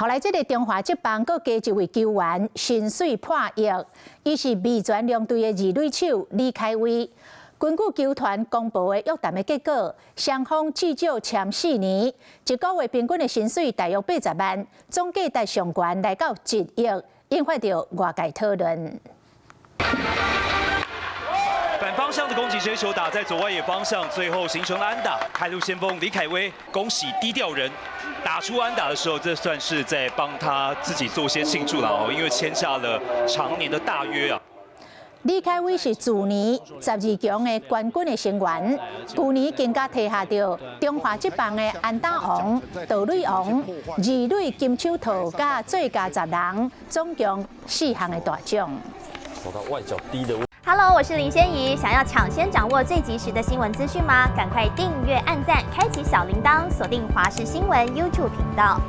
後來，這个中華職棒閣加一位球員薪水破億，伊是味全龍隊的二壘手李凱威。根據球團公布的約談的結果，雙方至少簽4年，一個月平均的薪水大約80萬，總價值上懸來到1億，引發著外界討論。反方向的攻擊，這球打在左外野方向，最後形成安打。開路先鋒李凱威，恭喜低調人打出安打的時候，這算是在幫他自己做些慶祝了哦，因為簽下了長年的大約啊。李凱威是去年12強的冠軍的成員，舊年更加提下著中華職棒的安打王、盜壘王、二壘金手套佮最佳十人，總共四項的大獎。外角低的。 Hello，我是林仙怡。想要搶先掌握最及時的新聞資訊嗎？趕快訂閱、按讚、開啟小鈴鐺，鎖定華視新聞 YouTube 頻道。